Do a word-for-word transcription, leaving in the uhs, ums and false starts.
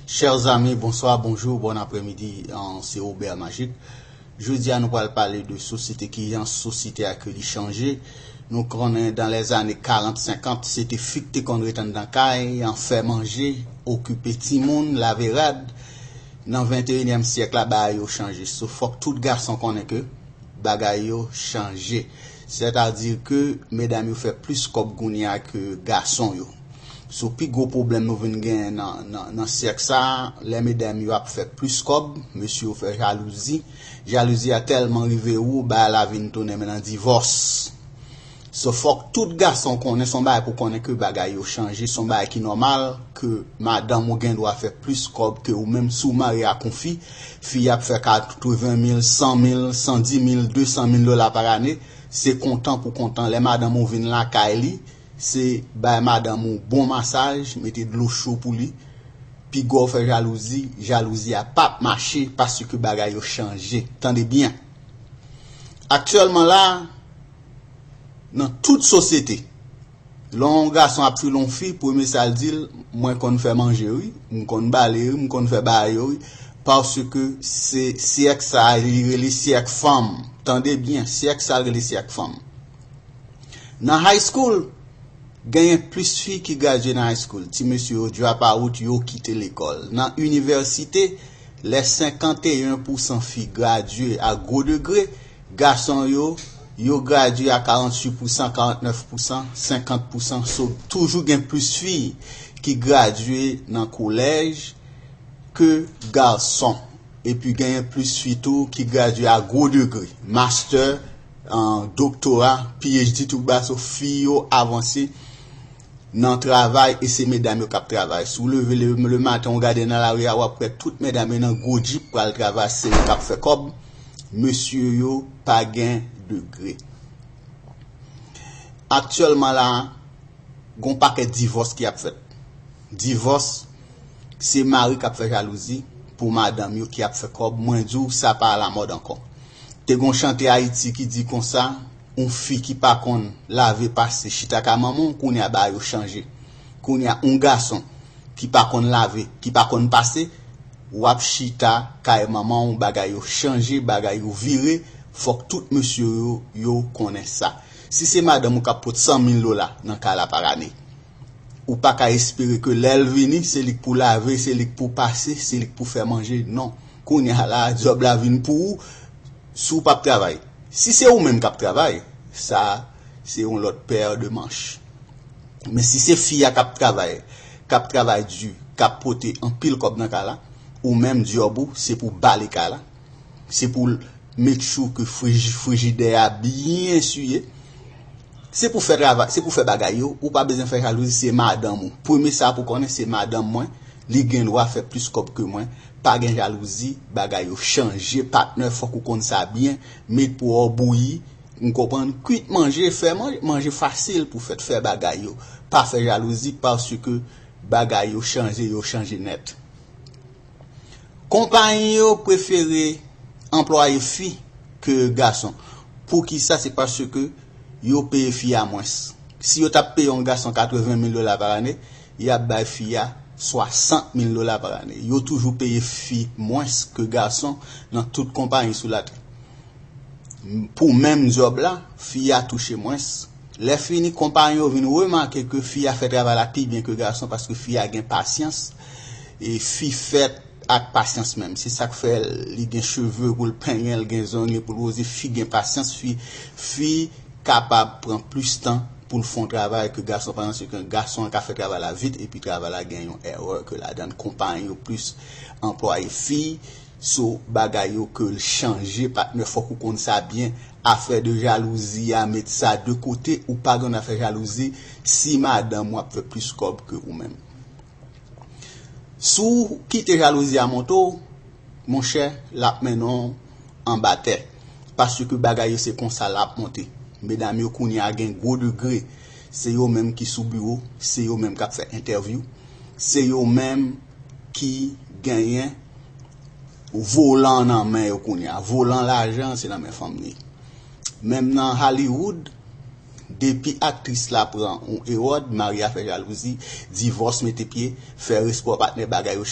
Chers amis, bonsoir, bonjour, bon après-midi, an, se Robert Magic. Jodi a nou pral pale de sosyete, kijan sosyete a ke li chanje. Nou konnen dans les années quarante, cinquante, se te fi k te konn ret anndan kay, an, fè manje, okipe timoun, lave rad. Nan venteyinyèm syèk la, bagay yo chanje. So, fòk tout gason konnen ke bagay yo chanje. Sètadi ke medam yo fè plis kòb kounye a ke gason yo. So, pi gwo pwoblèm nou vin genyen nan, nan, nan syèk sa a, lè medam yo ap fè plis kòb, mesye yo fè jalouzi. Jalouzi a tèlman rive wo, bagay la vin tounen men nan divòs. So, fòk tout gason konnen, se yon bagay pou konnen ke bagay yo chanje, se yon bagay ki nòmal, ke madanm ou gen dwa fè plis kòb ke ou menm si w marye ak yon fi. Fi a ap fè katreven mil, san mil, san di mil, de san mil dola pa ane. Se kontan pou kontan. Lè madanm ou vin lakay li, se bay madanm ou bon masaj, mete dlo cho pou li. Piga w fè jalouzi, jalouzi a p ap mache paske bagay yo chanje. Tande byen. Aktyèlman la, nan tout sosyete, lè yon gason ap file yon fi, premye sa l di l, mwen konn fè manje wi, m konn bale wi, m konn fè bagay yo wi, paske se syèk sa a, li rele syèk fanm. Tande byen, syèk sa a rele syèk fanm. Nan high school, genyen plis fi ki gradye nan high school. Ti mesye yo drop out, yo kite lekòl. Nan inivèsite, lè senkanteyen pousan fi gradye a gwo degre, gason yo, yo gradye a karanntuit pousan, karantnèf pousan, senkant pousan. So, toujou gen plis fi ki gradye nan kolèj ke gason. Epi genyen plis fi tou ki gradye a gwo degre. Master, an, doktora, P H D tout ba, so fi yo avanse nan travay e se medam yo k ap travay. Si w leve le, le maten, w gade nan lari a, w ap wè tout medam yo nan gwo djip pral travay, se yo k ap fè kòb. Mesye yo pa gen degre. Aktyèlman la, gon pakèt divòs ki ap fèt. Divòs, se mari k ap fè jalouzi pou madanm yo ki ap fè kòb. Mwen di w, sa pa alamòd ankò. Te gon chante Ayiti ki di konsa, yon fi ki pa konn lave pase chita ka manman w, kounye a bagay yo chanje. Kounye a yon gason ki pa konn lave, ki pa konn pase, w ap chita kay manman w, bagay yo chanje, bagay yo vire, fòk tout mesye yo, yo konnen sa. Si se madanm ou k ap pot san mil dola nan kay la pa ane, ou pa ka espere ke lè l vini, se li k pou lave, se li k pou pase, se li k pou fè manje, non. Kounye a la, djòb la vin pou ou, si w p ap travay. Si se ou menm k ap travay, sa, se yon lòt pè de manch. Men si se fi a k ap travay, k ap travay di, k ap pote anpil kòb nan kay la, ou menm djòb ou, se pou bale kay la, se pou l make sure ke friji-, frijidè a byen siye, se pou fè travay, se pou fè bagay yo, ou pa bezwen fè jalouzi, se madanm ou. Premye sa pou konnen, se madanm mwen, li gen dwa fè plis kòb ke mwen, pa gen jalouzi, bagay yo chanje, patnè, fòk ou konn sa byen, met pwa w bouyi, m konprann, kwit manje, fè manje, manje fasil pou fèt, fè bagay yo. Pa fè jalouzi paske bagay yo chanje, yo chanje nèt. Konpayi yo prefere anplwaye fi ke gason. Poukisa? Se paske yo peye fi a mwens. Si yo t ap peye yon gason katreven mil dola pa ane, y ap bay fi a swasant mil dola pa ane. Yo toujou peye fi mwens ke gason nan tout konpayi sou latè. Pou menm djòb la, fi a touche mwens. Lè fini, konpayi yo vin remake ke fi a fè travay la pi byen ke gason paske fi a gen pasyans. E fi fèt ak pasyans menm. Se sa k fè li gen cheve pou l penyen, l gen zong li pou l woze. Fi gen pasyans, fi, fi kapab pran plis tan pou l fè yon travay ke gason. Pa egzanp, se ke gason an ka fè travay la vit epi travay la gen yon erè ke ladan l. Konpayi yo plis anplwaye fi. So, bagay yo ke l chanje, patnè, fòk ou konn sa byen. Afè de jalouzi a, met sa de kote, ou pa gen afè jalouzi si madanm ou ap fè plis kòb ke ou menm. Si w kite jalouzi a monte w, monchè, l ap mennen w anba tè. Paske bagay yo se konsa l ap monte. Medam yo kounye a gen gwo degre. Se yo menm ki sou biwo, se yo menm k ap fè entèvyou, se yo menm ki genyen volan nan men yo kounye a. Volan lajan, se nan men fanm li. Menm nan Hollywood, depi aktris la pran yon ewòd, mari a fè jalouzi, divòs mete pye, fè respè patnè, bagay yo